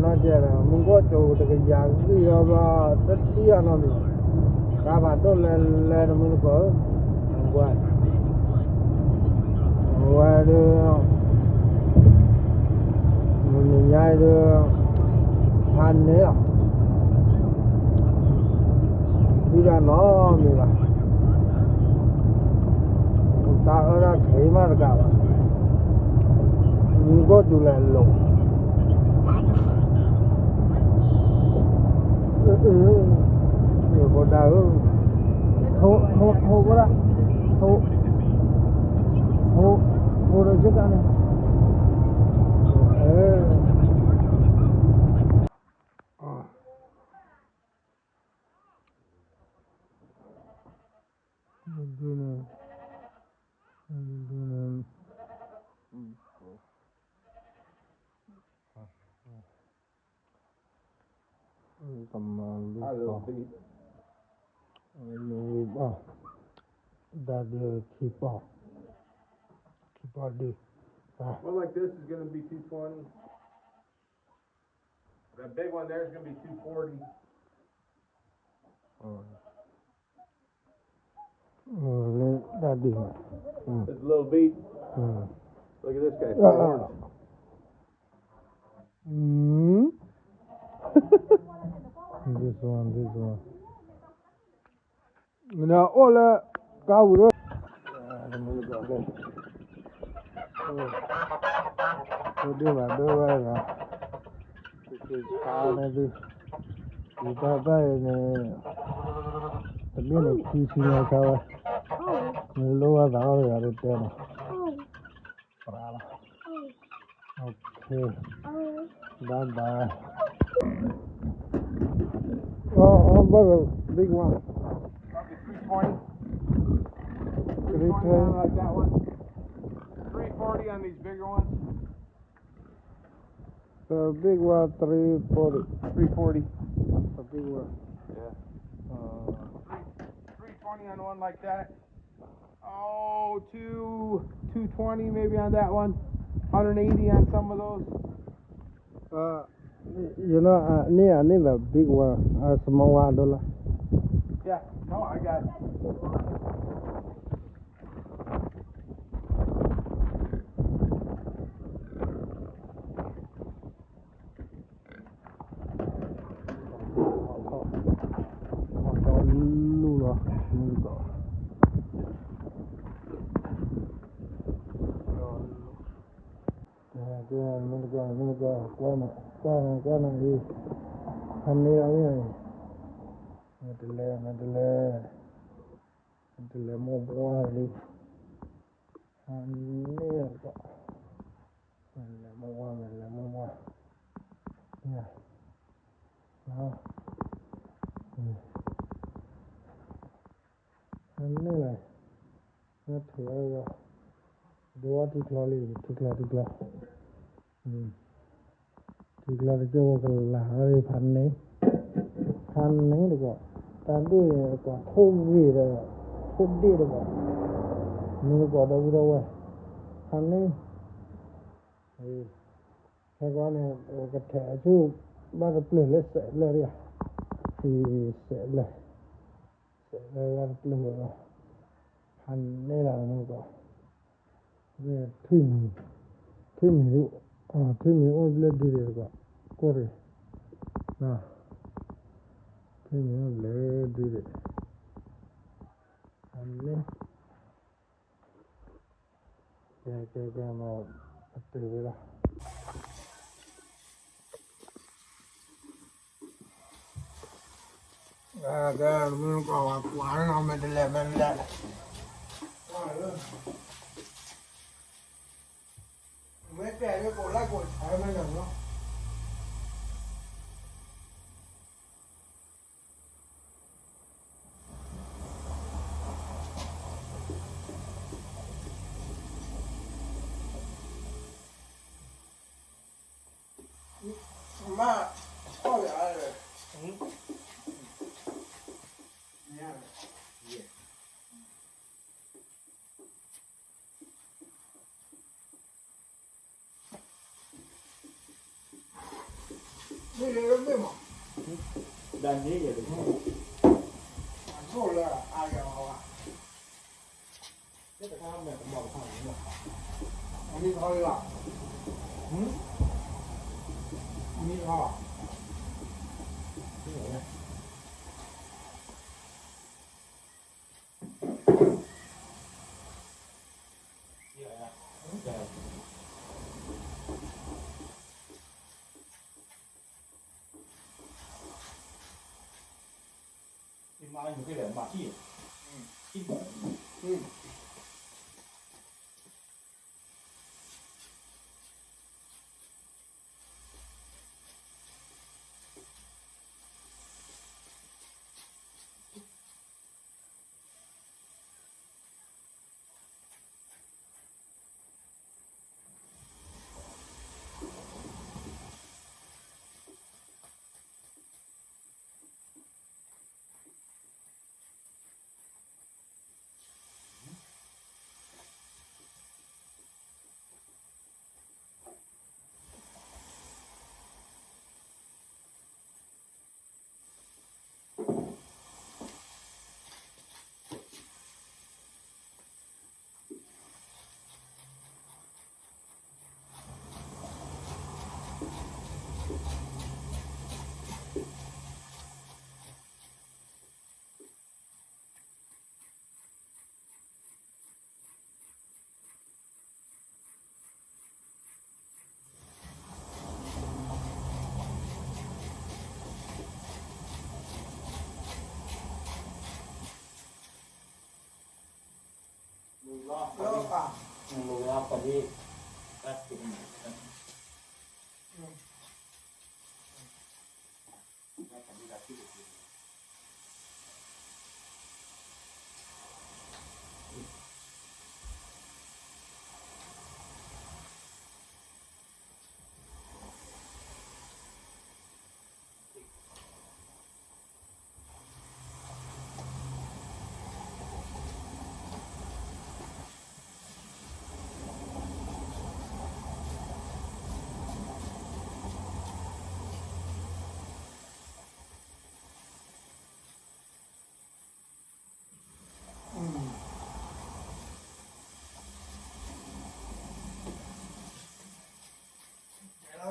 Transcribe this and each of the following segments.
နီၢ်ကဲဒီး မူကီၢ်ကၠိတကယၤဂံၢ်လီၤဘျီ တထံၣ်အနီတမံၤ, တၢ်ဖးဒိၣ်လဲၤလဲၤတမုၢ်တကိးဧၢ, ကွၢ်, အဝဲဒၣ် မုၢ်နံၤညါအံၤဒၣ် ဟါန့ၣ်လီၤ, ထံၣ်တၢ်နီတမံၤဘၣ်, တၢ်အၢတၢ်ခဲမးတကးဘၣ်, မူကီၢ်ကၠိလဲၤလိၤ အၢ အၢ ဖိဒါဧၢ, ထိ ထိ ထိဝဲဒၣ်, ထိ ထိ ထိဒီးကကါန့ၣ်, အၢ ဒုန့ၣ် ဒုန့ၣ် ကမၤလူၤပီၢ်, လူၤပီၢ်, ဒါဒုခံပီၢ်, ခံပီၢ်ဒု, One like this is gonna be two twenty. That big one there is gonna be two forty. လၢတၢ်ဒုးမး, It's a little beat. Look at this guy. Four horns. This one, this one. နအိၣ်လၢကါပူၤဒီး ဒိၣ်ဘၣ်ဒိၣ်ဝဲဒီး ကက့ၤဆါန့ၣ်ဒုး ယတၢ်ဘၣ်အံၤန့ၣ် တဘ့ၣ်န့ၣ်ခံဆံညါဆါဝဲ မ့ၢ်လိၣ်ဘၣ်သးအီၣ်တဂၤဒီးတဲနီၤ Okay. Bye bye. Oh, how about the big one? Probably three twenty. Three twenty, three twenty, I like that one. Three forty on these bigger ones. The big one, three forty. Three forty. The big one. Yeah. Uh, three twenty on one like that. Oh, two, two twenty maybe on that one. Hundred eighty on some of those. Uh, you know, I need, I need a big one, a small one, dollar. Yeah, no, I got it. မ့ၢ်တကီၢ် မ့ၢ်တကီၢ် မ့ၢ်တကီၢ် ကွၢ်န့ၣ် ကွၢ်န့ၣ် ကွၢ်န့ၣ်အံၤ ဟးန့ၢ်လီၤအံၤ မ့ၢ်တလဲၤ မ့ၢ်တလဲၤ မ့ၢ်တလဲၤမိၢ်ပှၢ်လံ ဟးန့ၢ်လီၤ မ့ၢ်လဲၤမိၢ်ပှၢ် မ့ၢ်လဲၤမိၢ်ပှၢ် ယၤ ဟးန့ၢ်လီၤ နထံၣ်အီၤ ဒိးထံချီလံ ထံချီ ထံချီ ထံချီတကၠိၢ်ဝဲကလၤအီၤဖးန့ၣ် ဖးန့ၣ်တကီၢ် တၢ်ဒိၣ်န့ၣ်တကီၢ် ထိၣ်ဂ့ၤဒီး ထိၣ်ဒ့ၣ်တကီၢ် မ့ၢ်တကီၢ်ဒီပုၢ်ဒီဝဲၢ် ဖးန့ၣ် ခဲကီန့ၣ် ကထဲးဆူၣ် ဘၣ်တပျၢၢ်လၢစဲးဘျၢၣ်ဒၣ် စဲးဘျၢၣ် စဲးဘျၢၣ်ဘၣ်တပျၢၢ်လီၤ ဖးန့ၣ်လီၤမ့ၢ်ကီး ထွံၣ်မံၤ ထွံၣ်မံၤ ထွံၣ်မံၤအိၣ်ဘျၢၣ်ဒုဒံးတကီး ကိၢ်ရ့ၣ် ထွံၣ်မံၤအိၣ်ဘျၢၣ်ဒုဒံး ဖးန့ၣ် ကဲ ကဲ ကဲ မ့ၢ်ပတုၤဝဲလီၤ ကဲ မ့ၢ်ကီးဝဲကွၢ်နီၤ မ့ၢ်တလဲၤ မ့ၢ်တလဲၤ မ့ၢ်တဲလၢကိးလၢကိးဆၢမ့ၢ်လီၤ မ့ၢ် အီၣ်ယၤ မ့ၢ် ဒၣ်န့ၣ်ယဲၢ်တကီၢ်, အဆိၣ်လၢအါယၤဟီ, တခါမ့ၢ်ကမီၤတခါန့ၣ်, အမံၤတခါလၢ, အမံၤတခါလၢ တဲလီၤမ့ၢ်ဧါ,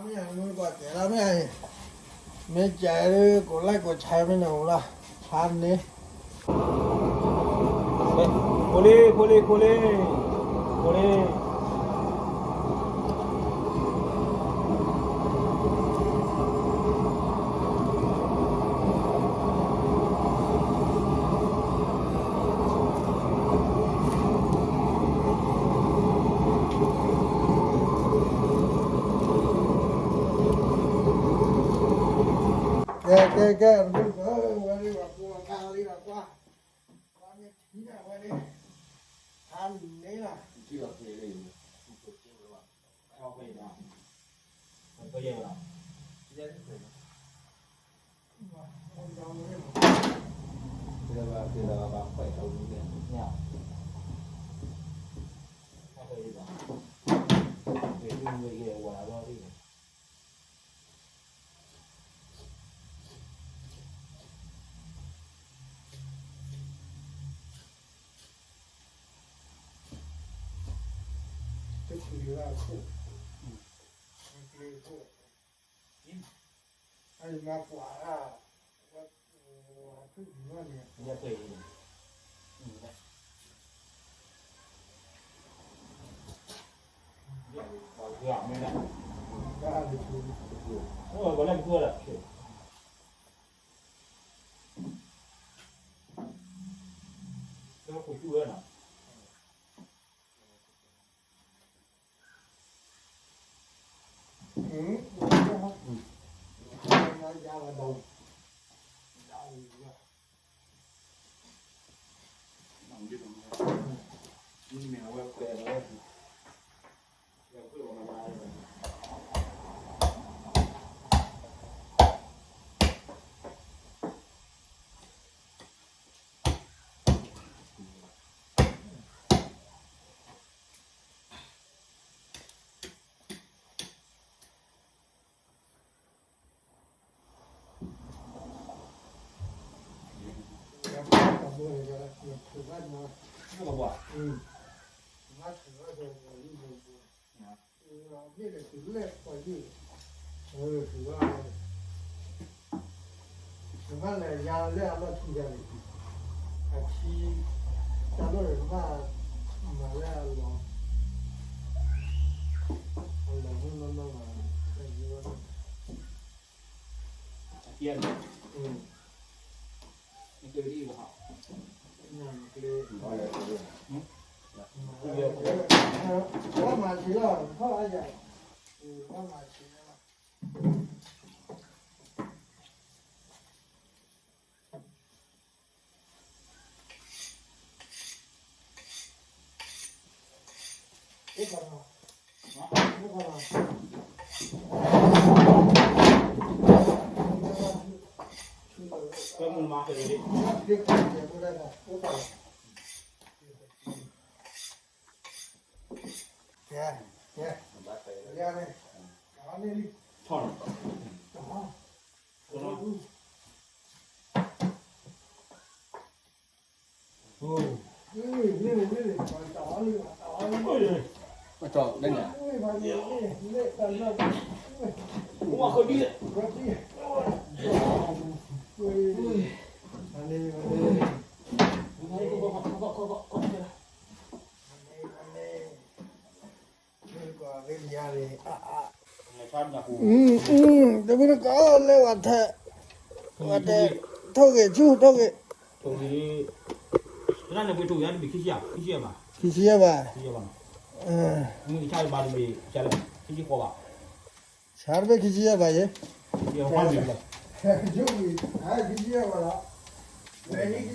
မ့ၢ်ကွၢ်တဲလီၤမ့ၢ်ဧါ, မ့ၢ်ကဲးဒုး ကိးlikeကိးshareမ့ၢ်န့ၣ်အိၣ်လီၤ, ဟါန့ၣ် ဖိလံ ဖိလံ ဖိလံ ဖိလံ. ကဲ ကဲ ကဲ ဝဲလံ ဝဲကွၢ် ဝဲလံ ဝဲကွၢ် ဝဲမ့ၢ်ထံၣ်န့ၣ် ဝဲန့ၣ် ဖးန့ၢ်လီၤ. တချုးလၢအခိၣ်, တချုးခိၣ်, အမၤကွၢ်ရၣ်, ဝဲ, ဝဲ, ဝဲ, ထုးဘၣ်ညီ ထုးဘၣ်ညီ မ့ၢ်ဒီးတုၤလၢပှၤယုၢ် ထုးဘၣ် နဘၣ်လဲၤယါလၢအလီၢ်ခံယါန့ၣ် အခံ တၢ်လီၢ်န့ၣ် နဘၣ်မၤလၢအလီၢ် အလီၢ်မုၢ်နီၢ်နီၢ်မး အယံၤဝဲ အကျဲန့ၣ် နကျဲဒ်အံၤဘၣ် နကျဲ ဘၣ်မၤဆံးလီၤ ဘၣ်မၤဆံးလီၤ တမုၢ်တကိးလၢဝဲထဲ ဝဲထဲ ထိၣ်ဂ့ၤဆူၣ်ထိၣ်ဂ့ၤ ထိၣ်ဂ့ၤ တနၢ်န့ၣ်ပှ့ၤထိၣ်ဂ့ၤအါတဘ့ၣ်ခံဆံယါ ခံဆံယါဘၣ် ခံဆံယါဘၣ် ခံဆံယါဘၣ်နီၤ မုၢ်ကဆါဘၣ်တဘ့ၣ် ဆါလၢ ခံဆံဃိးဘၣ် ဆါတဘ့ၣ်ခံဆံယါဘၣ်ယဲ ခံဆံယါဘၣ် ခံဆံယါဘၣ်လီၤ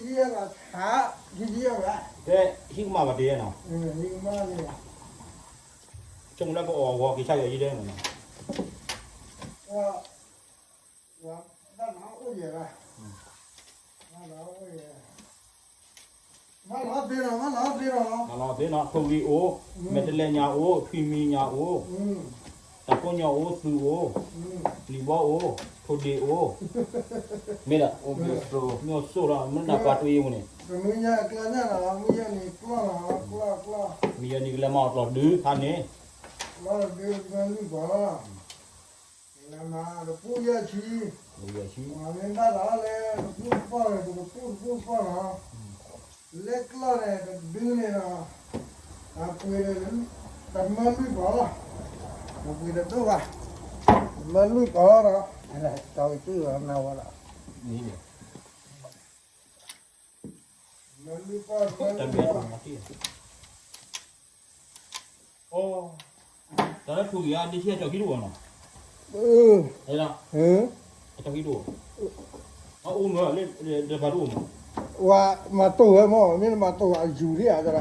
ခံဆံယါဘၣ် တဲ ဟံၣ်ကမၣ်ဘၣ်တ့ၢ်နီၤ ဆိကမိၣ်လၢပအီၣ်အဂီၢ် က့ၤဆါယီၤယံၤဒဲးမးနီၤ ဘၣ်လီၤသ့နီၤ ဘၣ်လီၤသ့နီၤ ဘၣ်လီၤသ့နီၤ ထိၣ်ဂ့ၤအိၣ် မဲာ်တလဲညါအိၣ် ထွံၣ်မံၤညါအိၣ် တၢ်ဖိညီအိၣ် သုးအိၣ် လံာ်ဘီအိၣ် ထိၣ်ဒ့ၣ်အိၣ် မ့ၢ်ဒီး မ့ၢ်အိၣ်စိၣ်လီၤ မ့ၢ်နၢ်ပှၤတအိၣ်အံၤအိၣ်န့ၣ် မုၢ်ယဲန့ၣ်ကလဲၤမၤအီၣ်ကျီၢ်ဒုးဟါန့ၣ် မုၢ်ယဲန့ၣ်ကလဲၤမၤအီၣ်ကျီၢ်ဒုး လၢမၤတပူၤယဲၢ်ဆံ မ့ၢ်ဘၣ်လီၤလၢတပူၤတပီၢ်န့ၣ် ပကပူၤတပူၤတပီၢ်လီၤ လဲၤကျီၢ်န့ၣ် တဒုန့ၣ်ဒီး အပှ့ၤန့ၣ် တမၢလွံၢ်ပီၢ်လီၤ ပပှ့ၤတဒိၣ်ဘၣ် တမၢလွံၢ်ပီၢ်လီၤဒီး ကၠီက့ၤတုၤနဝဲလီၤ မၢလွံၢ်ပီၢ် တမၢလွံၢ်ပီၢ် တၢ်လၢထိၣ်ဂ့ၤအါ ဒ့ထံအကၠီၣ်ခံတအိၣ်နီၤ အကၠီၣ်ခံတအိၣ် အအိၣ်မးလၢတပၤတအိၣ်မး ဝဲမၤတိၢ်ဝဲမ့ၢ် မ့ၢ်မၤတိၢ်အယူၤဒ်ဧါ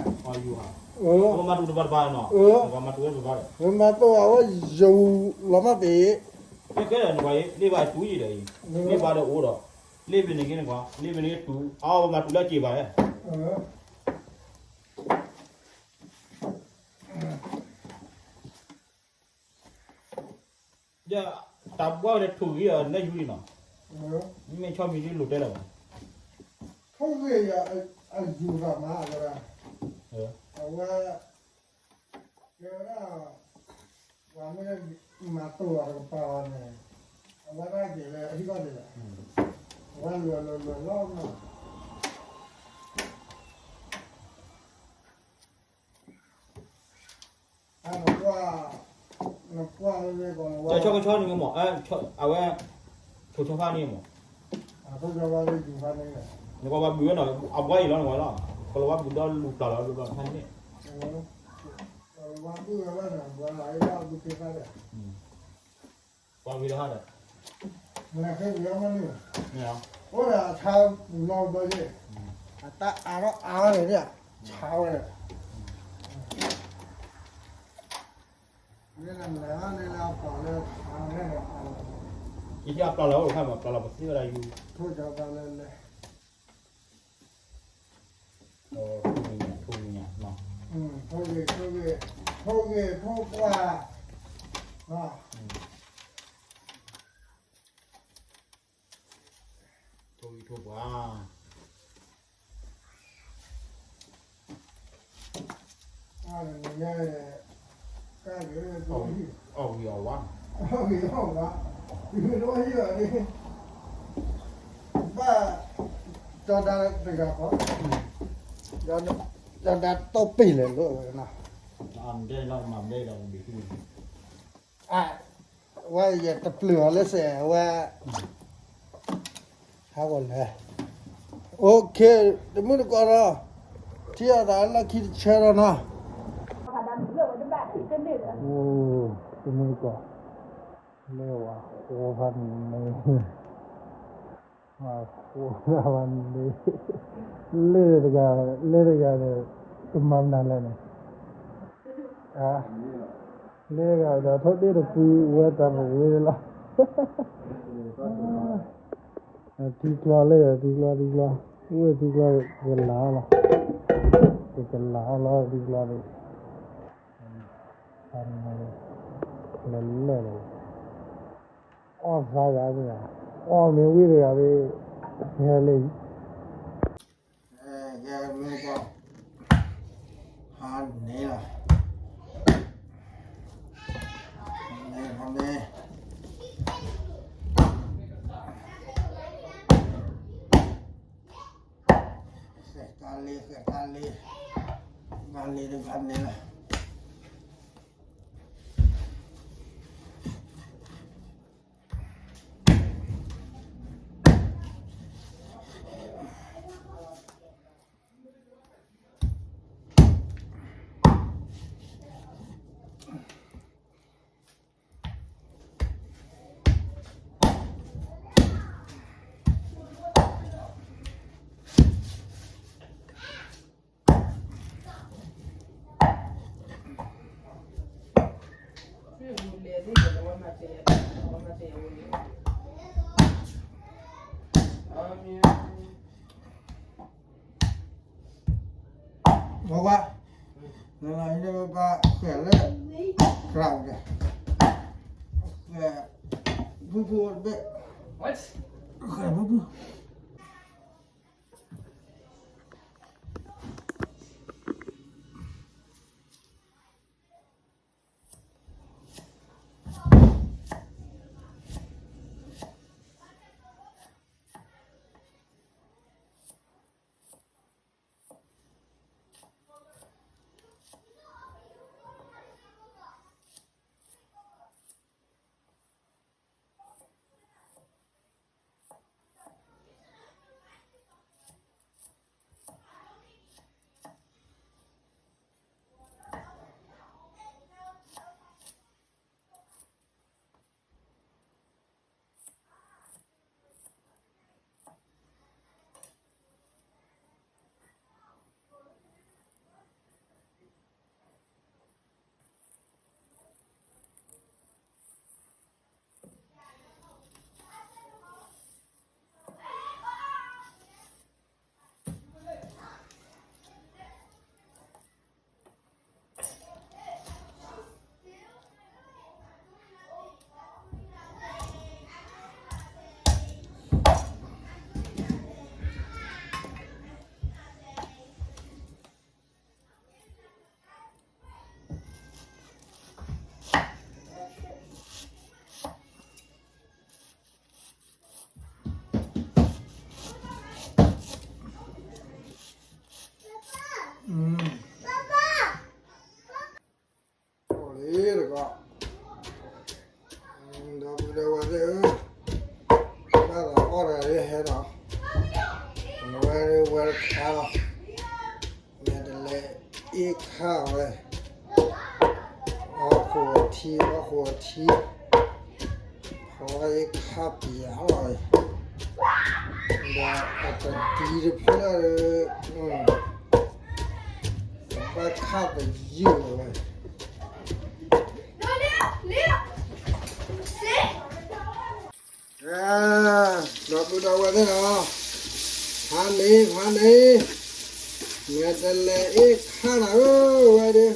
မၤတိၢ်တပၤတပၤနီၤ မၤတိၢ်ဝဲတပၤဒီး မၤတိၢ်အဝဲယူၤလီၤမးတ့ၢ် ကဲကဲဒီးနကွၢ်အံၤ လ့ၣ်ဘၣ်တူၢ်ယံၤဒီးအံၤ လ့ၣ်ဘၣ်ဒီးအိၣ်ဒီး လ့ၣ်ဘ့ၣ်န့ၣ်က့န့ၣ်ကွၢ် လ့ၣ်ဘ့ၣ်န့ၣ်က့တူၢ် အဝဲမၤတူၢ်လၢက့ၤဘၣ်ဧါ ဒီး တၢ်ဘှီဝဲဒၣ်ထိၣ်ဂ့ၤအီၤ နယူၤလံနီၤ မ့ၢ်ဆီမံၤဒ်လိၤတဲလၢၤဘၣ် ထိၣ်ဂ့ၤအယူၤဘၣ်မး အဝဲ ကဲဝဲဒၣ် ပှၤမ့ၢ်မၤတိၢ်အီၤတကပၤအီၤန့ၣ် အဝဲဒၣ်က့ၤလၢဟံၣ်ဘၣ်ဒဲးလီၤ အဝဲလွဲၤလွဲၤလွဲၤလီၤမး နကွၢ် နကွၢ်လၢကီး ကဆီကဆီန့ၣ်မ့ၢ် အဝဲ ထိၣ်ဆီဖါန့ၣ်မ့ၢ် နကွၢ်ဘၣ်ဘုးဝဲနီၤ အဘှီအံၤလီၤနကွၢ်လီၤ ကလီၤဝါဘုးဒီးလူၤပျၢ်လီၤလူၤပျၢ်ဖါန့ၣ် ပှၤဂ့ၤလီၤဟါဒီး အိၣ်ဒီးအဆါပူၤလီၤဘျီယဲၢ် အတၢ်အါထီၣ်အါထီၣ်န့ၣ် ဆါဝဲ ယပျၢ်လီၤအိၣ်တခါမး ပျၢ်လီၤပသ့ဝဲဒၣ်ယူၤ ထိၣ်ဂ့ၤ ထိၣ်ဂ့ၤ ထိၣ်ဂ့ၤ ထိၣ်ဂ့ၤ ထိၣ်ပှၢ် ထိၣ်ဂ့ၤ ထိၣ်ပှၢ် အီၣ်ဂံၢ်အီၣ်ဝါ, အီၣ်ဂံၢ်အီၣ်ဝါ, ဘၣ် ဒီးဒါတဂၤဃီ, ဒီးဒါတိၢ်ပ့ၢ်လဲၣ်လိၣ်ဝဲနီၤ, အဝဲယတပျုာ်အီၤလၢစဲးဝဲ ဟးဂီၤလဲၣ်, OK, တမုၢ်တကိးဒီး ထံၣ်အသးလၢခံတဆၢဒီးနီၤ, တမုၢ်တကိး, လဲၤဝဲဃိဖးန့ၣ်, ဃိဖးန့ၣ်, လဲၤတဂၤ, လဲၤတဂၤဒီး တမၤမနုၤလဲၣ်န့ၣ် လၢဂၤဒီး ထိၣ်တ့ၢ်တပူၤဝဲတၢ်ပဝ့လီၤ, ထံကျီလၢ ထံကျီ ထံကျီ, အိၣ်ဝဲထံကျီ ပကလၤအီၤလီၤ, ပကလၤအီၤလီၤ ထံကျီဒီး, လဲၤလဲၣ်ဒီး, အီၣ်သးဂၤမ့ၢ်ဂၤ, အီၣ်မ့ၢ်ဝံၤတဂၤဒီး, ဟဲလၢအံၤ ကဲမ့ၢ်ကီ, ဟါန့ၣ်လီၤ, ဟါန့ၣ်, ဟါန့ၣ်, ဃဲတၢ်လ့ ဃဲတၢ်လ့, တၢ်လ့တဂၤန့ၣ်လီၤ. မ့ၢ်ဝဲ, နလီၤဟံးန့ၢ်ပဘၣ်ဃဲၤလၢ, ကြးဒီး, ဃဲၤ, ဖုဖုတဘ့ၣ်, ဃဲၤဖုဖု.ဒီပုၢ်ဒီဝဲၢ်သ့ၣ်ဧၢ, ဘၣ်သးအီၣ်တဂၤလၢဟဲဒီး, အဝဲဝဲတခါလီၤ, မ့ၢ်တလဲၤအ့ၣ်ခၣ်ဝဲ, အီၣ်ဃိးထံ အီၣ်ဃိးထံ, ဖီအ့ၣ်ခၣ်ပယၤလီၤ, ဒီးအတဒံတဖျၢၣ်ဒီး, ဘၣ်ခၣ်ပယုၢ်လီၤဝဲ ဒီပုၢ်ဒီဝဲၢ်သ့ၣ်နီၤ, ဖးန့ၣ် ဖးန့ၣ်, မ့ၢ်တလဲၤအ့ၣ်ခၣ်နၤဧၢဝဲဒီး,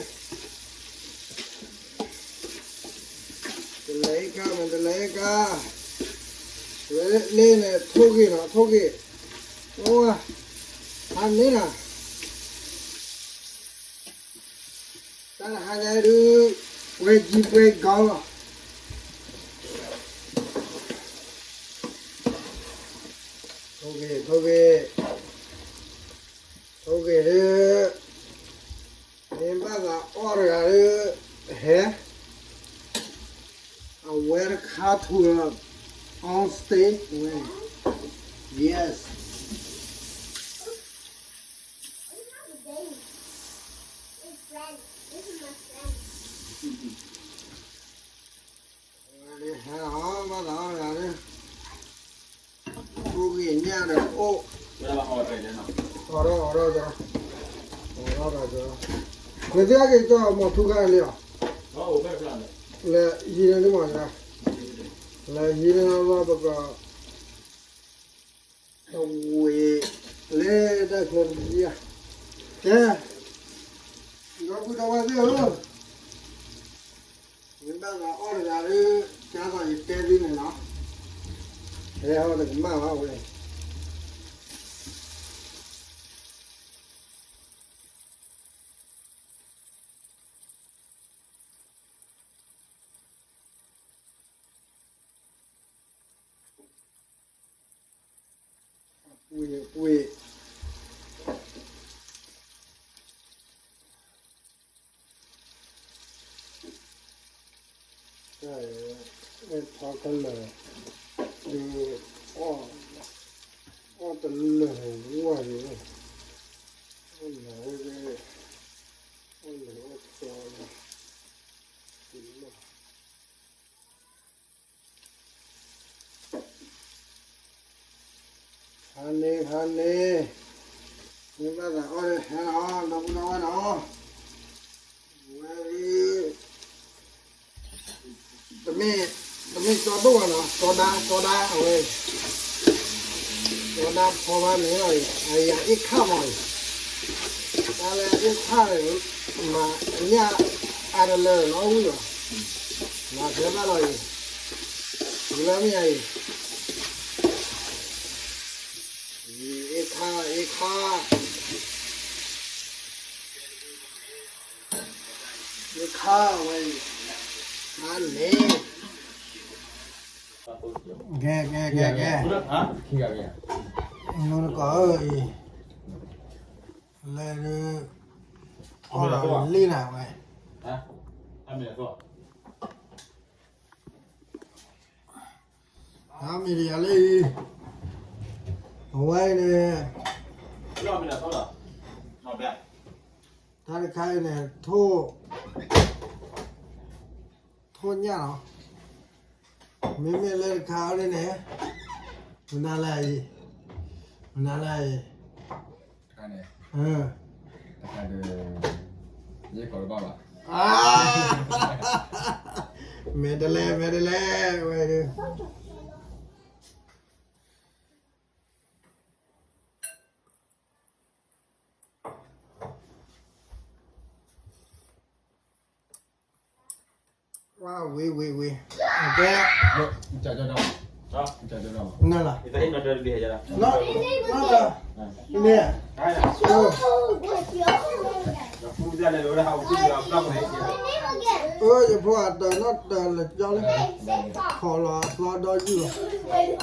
တလဲၤအ့ၣ်ခၣ် မ့ၢ်တလဲၤအ့ၣ်ခၣ်, ဝဲလ့န့ၣ် ထိၣ်ဂ့ၤနီၤ ထိၣ်ဂ့ၤ, အိၣ်ဝဲ, ဖးန့ၣ်နၤ ဒီပုၢ်ဒီဝဲၢ်သ့ၣ်ဧၢ, တၢ်တဟါညါဒုး ပွဲကြီးပွဲကောင်းလီၤ. ထိၣ်ဂ့ၤ ထိၣ်ဂ့ၤ ထိၣ်ဂ့ၤဒုး မ့ၢ်ဘၣ်သးအီၣ်တဂၤဒုး ဟဲ I welcome to the on stage. Yes. Hê, bác tao gà đi. Ôk ghê nha rồi. Ô. Ổ đó, ổ đó, ổ đó. Ổ đó rồi, rồi. Người thứ hai thì cho một thu gà đi à? Là gì nữa, đúng rồi, là gì nữa, lo bật vào. Tawè lê đa khlo ri a. Kê. Nó cứ đâu qua thế hả? Người ta là o là gà đi, chả có gì tê đi này nó. Thế thôi thì cũng mau hả quên. Wait, wait. Cái này, cái thỏ cái lờ, thì, o, o, cái lờ, ua, thì, o, lờ, cái, o, lờ, o, cái, cái, ဖါန့ၢ် ဖါန့ၢ်, မ့ၢ်ဘၣ်သးအီၣ်လၢဟဲလီၤ ဒီပုၢ်ဒီဝဲၢ်နီၤ, ဝဲ, တမ့ၢ်, တမ့ၢ်စီၤဒိၣ်ဘၣ်နီၤ, စီၤဒါ စီၤဒါအဝဲ, စီၤဒါဖီဘၣ်န့ၣ်လီၤအံၤ, အယၤအ့ၣ်ခၣ်မးအံၤ, တၢ်လၢအ့ၣ်ခၣ်န့ၣ်, မၤညၣ်အါတလၢနီၤဝံၤလီၤ, မၤဖဲဘၣ်လီၤအံၤ, ယလၢမ့ၢ်အံၤ, အ့ၣ်ခၣ် အ့ၣ်ခၣ်, အ့ၣ်ခၣ်ဝဲအံၤ, အါန့ၣ်, ကဲ ကဲ ကဲ ကဲ, နကီၢ်အံၤ, လဲၤဒုး, အီၣ်လီၤလံနၤဝဲ, အမ့ၢ်တယၤလၢအံၤ, အဝဲအံၤန့ၣ်, တၢ်တခါအံၤန့ၣ်, ထိၣ်ညၣ်လီၤ, မ့မ့ၢ်လၢတခါအံၤန့ၣ်, မနုၤလဲၣ်အံၤ, မနုၤလဲၣ်အံၤ, တခါန့ၣ်, တခါဒီး, ယဲၢ်ကီးတဘၣ်ဘၣ်, မဲာ်တလဲ မဲာ်တလဲ ဝဲဒုး ဝါ ဝ့ၤ ဝ့ၤ ဝ့ၤ, ကဲ, နလီၤ, မ့ၢ်, အၢ ယဖိအတၢ်နီၢ်တၢ်လၢာ်ကၠီလံ, ခိးလီၤအသီဒီယုၢ်လီၤ,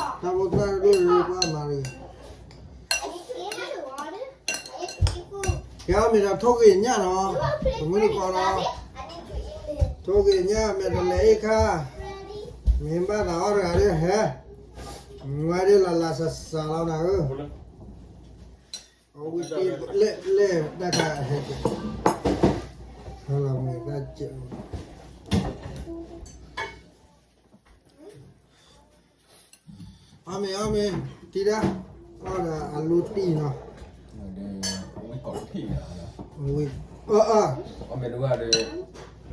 တၢ်ဖိသၣ်ဒိၣ်ဒိၣ်ပှၤမၤတဂ့ၤ ကဲအီၤမ့ၢ်ဒီးထိၣ်ဂ့ၤညၣ်နီၤ, ပမုၢ်တကိးနီၤ, ထိၣ်ဂ့ၤညၣ် မဲာ်တလဲအ့ၣ်ခၣ်, မ့ၢ်ဘၣ်သးအီၣ်တဂၤဒီးဟဲ, မ့ၢ်ဝဲဒၣ်လၢ်လၢ်စၢ်စၢ်လီၤနၤဧၢ, အဝံၤတ့လဲၣ်လဲၣ်တၢ်ခါဟဲက့ၤ, ဟဲလီၤမ့ၢ်တၢ်ကဲး အီၣ်မ့ၢ် အီၣ်မ့ၢ်, တံၤဒါ, အီၣ်ဒီးအလိတံၢ်နီၤ, ဝံၤ, အၢ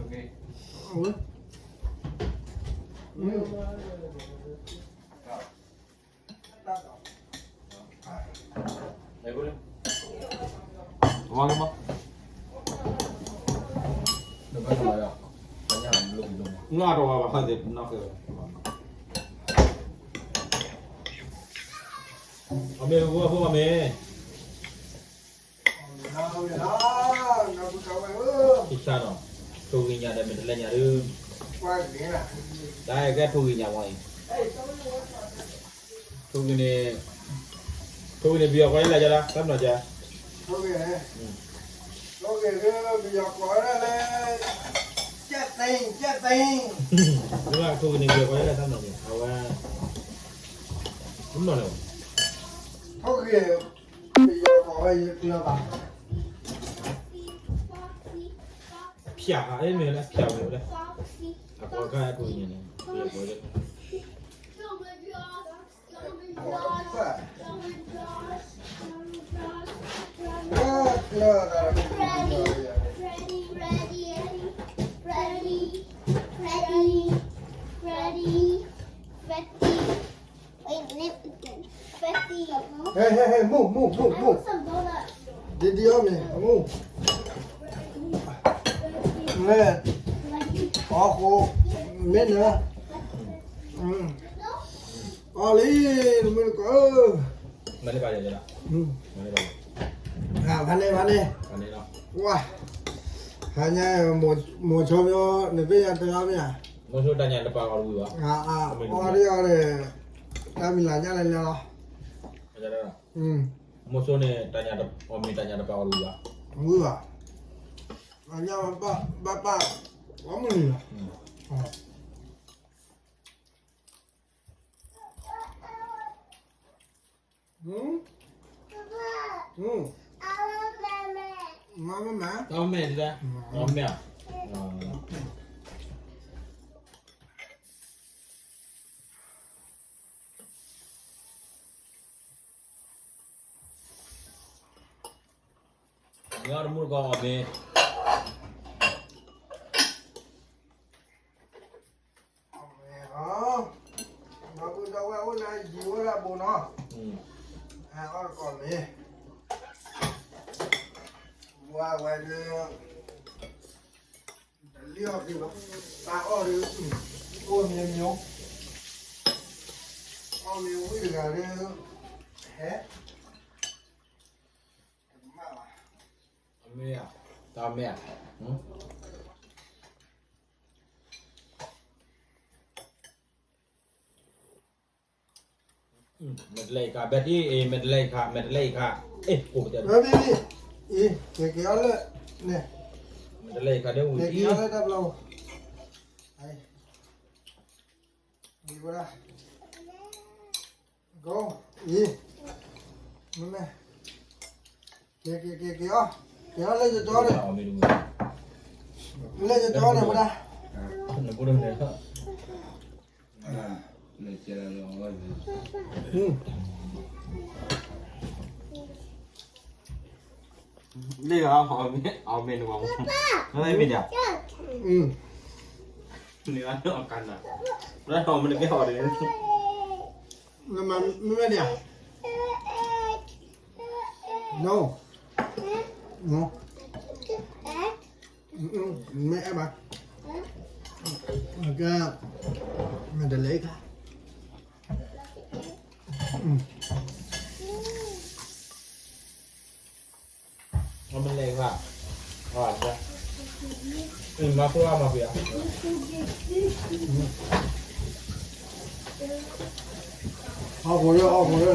အၢ အဝဲ အမ့ၢ်ဝဲဖိအမ့ၢ်, ကၠီနီၤ ထိၣ်ဂံၢ်ညၣ်ဒီးမ့ၢ်တလဲညၣ်ဒုး, တၢ်ကဲထိၣ်ဂံၢ်ညၣ်မ့ၢ်အံၤ, ထိၣ်ဂံၢ်န့ၣ်, ထိၣ်ဂံၢ်န့ၣ် ပယီၤကိးလၢလဲၣ်ကၠီဒၣ် သးပနီၣ်ကၠီ, ထိၣ်ဂံၢ်န့ၣ်, ထိၣ်ဂံၢ်ဒုး ပယီၤကိးဝဲဒၣ်လၢ ကၠဲၣ်သ့, ကၠဲၣ်သ့, ထိၣ်ဂံၢ်န့ၣ် ပယီၤကိးလၢလဲၣ်သးပနီၣ်ကၠီ အဝဲ, သးပနီၣ်န့ၣ်, ထိၣ်ဂံၢ်, ပယီၤကိးဝဲယကျၢၤဘၣ် ဖၠးဧါ, မ့ၢ်လၢဖၠးမ့ၢ်ဝဲလဲၣ်, အကိးခါအထိၣ်ဂံၢ်ညၣ်န့ၣ်, ဟဲ ဟဲ ဟဲ မူ မူ မူ မူ, ဒ်ဒ်အီၣ်မ့ၢ် အမူ, မ့ၢ်, အီၣ်ဃိ, မ့ၢ်နၢ, အီၣ်လံ, တမုၢ်တကိးဧၢ, မၤန့ၢ်ဘၣ်ယၤ, မၤန့ၢ်ဘၣ်, ဖးန့ၢ် ဖးန့ၢ်, ဝါ, ဟါညါ, မိၤဆိမ့ၢ် နသ့ၣ်ညါတဂၤမ့ၢ်ဧါ, မိၤဆိတၢ်ညၣ်တပာ်အီၤတဝံၤဘၣ်, အီၣ်ဒံးအီၣ်ဒီး, တၢ်မံၤလၢ်ညါလဲၣ်လဲၣ်လီၤ, မိၤဆိန့ၣ်, အီၣ်မ့ၤတၢ်ညၣ်တပာ်အီၤတဝံၤဘၣ်, ဝံၤဘၣ်, အညါဘၣ်ပာ်, အီၣ်မ့ၤလီၤ မ့ၢ်, တမ့ၢ်ဧါ, မ့ၢ်အီၣ်တမုၢ်တကိးအီၣ်မ့ၤ, အီၣ်မ့ၤ, ဒီပုၢ်ဒီဝဲၢ်အိၣ်လၢယံၤအိၣ်လၢအဘူးနီၤ, အီၣ်တကိးမ့ၤ, ဝါဝဲဒၣ်, တလံၣ်အီၣ်က့ၤဘၣ်, တၢ်အီၣ်ဒီး, အိၣ်မ့ၤမ့ၤ, အီၣ်မ့ၤဝံၤတဂၤဒီး, ဟဲ, တမ့ၢ်ဘၣ်, တမ့ၢ်ဧါ, မ့ၢ်တလဲအံၤခါ, ဘဲတံၢ်အံၤ မ့ၢ်တလဲအံၤခါ, မ့ၢ်တလဲအံၤခါ, အ့ၣ်, က့ၤက့ၤအီၤလၢ, မ့ၢ်တလဲအံၤခါဒီးဝံၤအံၤ, ဝံၤဝဲဒၣ်, က့ၤ, က့ၤ, က့ၤအီၤ, က့ၤအီၤလၢယတီန့ၣ်, လၢယတီန့ၣ်ဝဲဒၣ် လၢအီၣ်မ့ၤန့ၣ်, မ့ၢ်ဒၣ်, လၢအီၣ်ကနၤ, လၢအီၣ်မ့ၤန့ၣ်ကဲအီၣ်ဒီး, မ့ၢ်ဒၣ်, မ့ၢ်အဲၣ်ဘၣ်, ကဲ, မ့ၢ်တလဲခါ အမ့ၢ်လဲၤဘၣ်, မၤဖိအါမၤဖံးဧါ, ဟီၣ်ခိၣ်လၢ ဟီၣ်ခိၣ်လၢ,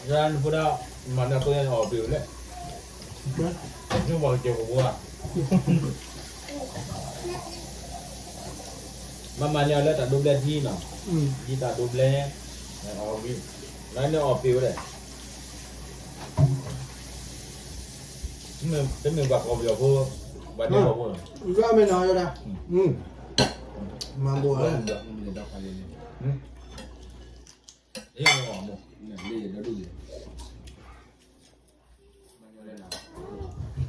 ယနဖိဒၣ်, မၤန့ၢ်အသိညါန့ၣ်အီၣ်ပ့ၤဝဲလဲၣ်, ယဘၣ်ကစၢၢ်ကဝါ, မၤမၤန့ၢ်အီၤလၢတၢ်ဒိဘျဲၣ်ထံနီၤ, ဒ်တၢ်ဒိဘျဲၣ်, အီၣ်ဝံၤ, လၢန့ၣ်အီၣ်ပ့ၤဝဲလဲၣ်, တမ့ၢ်ဘၣ်ကီၢ်ပယီၤဖိ, ဘၣ်ဒ့ကီၢ်ဖိနီၤ, မ့ၢ်နီၤ, မၤဘိးဝဲ မၤလၢနီၤ, အကကါလၢမီၢ်န့ၣ် တီၢ်မံၤနီၢ်မီၢ်လံ,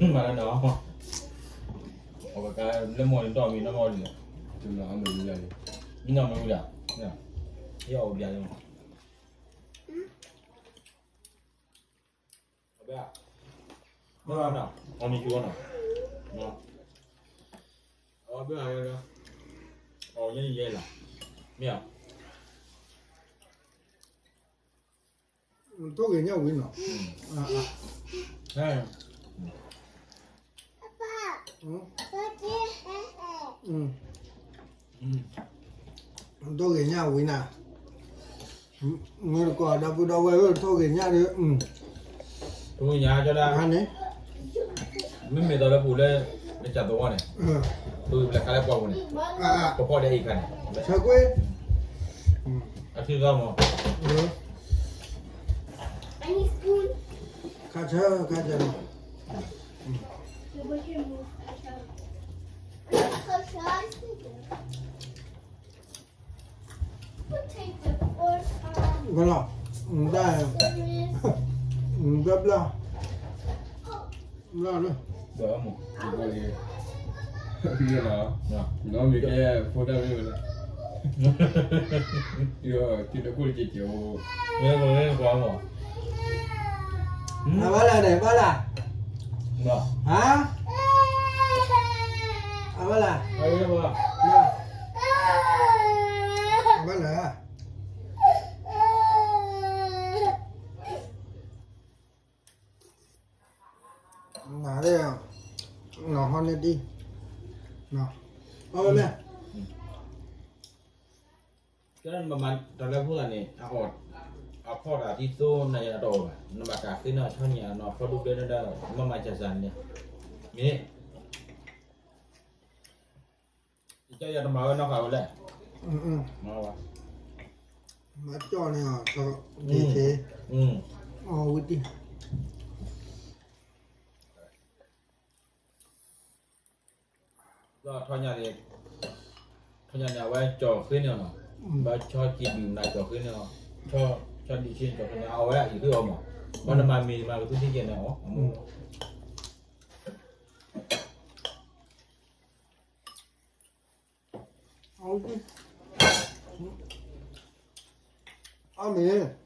မံနီၢ်မံဝံၤဒၣ်, ဟ့ၣ်အီၣ်အိၣ်ဘျးလံ, အဘဲ, အီၣ်မ့ၤဆူၣ်နီၤ, အဘဲ, အီၣ်ညါယဲလီၤ, မ့ၢ်ဧါ. ထိၣ်ဂ့ၤညၣ်ဝံၤနီၤ, ထိၣ်ဂ့ၤညၣ်ဝံၤနၤ, မ့ၢ်တကိးဒီပုၢ်ဒီဝဲၢ် ထိၣ်ဂ့ၤညၣ်ဒီး, ထိၣ်ဂ့ၤညၣ်ကၠီဒၣ်န့ၣ်, မ့မ့ၢ်သိးလၢပူၤလၢ ကစၢ်သဝီန့ၣ်, ထိၣ်ဂ့ၤပလဲၤခါလၢပှၢ်ပူၤန့ၣ်, ပဖီၣ်ဒဲးအံၤခါန့ၣ်, ဆၢကွ့, အထံသီမး, ခါဆၢ ခါဆၢ ဘၣ်လီၤ, ဘျါ, ဘျါ, ဘျါလၢ, ဒီးမ့ၢ်ကဲဖိဒၣ်မ့ၢ်ဝဲလၢ, ယထံတခိၣ်တက့ၢ်က့ၢ်, အဘၣ်လၢန့ၣ် ဘၣ်လၢ, ဟါ, အဘၣ်လၢ, အဘၣ်လၢ နၤ, နဟီန့ၢ်ဒံး, အဝဲမ့ၢ်, ကဲမၤတၢ်လၢဖိသၣ်န့ၣ်, အဖီၣ်တၢ်သံသိနၤယၤတအိၣ်ဘၣ်, နဘၣ်ကးဃ့နီၢ်ဆီနံၣ်အနီၢ်ဖီဒိၣ်ဒၢဒၢဒၢ, မၤမၤစၢ်စၢ်န့ၣ်, မ့ၢ် ကၢ်ယၤတမၤဝဲနီၢ်ဃာ်ဝဲလဲၣ်, မၤကၠီၣ်န့ၣ်, ဒ်, အဝံတံၢ်, ဒီးထီၣ်ညါန့ၣ်, ထီၣ်ညါန့ၣ် အဝဲကၠီၣ်ဃ့န့ၢ်အီၤနီၤ, ဘၣ်ဆီကံၢ်ဒုၣ်မနုၤကၠီၣ်ဃ့န့ၢ်အီၤ, ဆီဒံၣ်ဆ့န့ၣ်ကၠီၣ်ဃ့န့ၢ်, အဝဲအံၤဃ့အီၤမး, ဘၣ်နမၤမ့ၢ်မၤကသူထံကဲန့ၣ်အီၤ, အီၣ်မ့ၢ်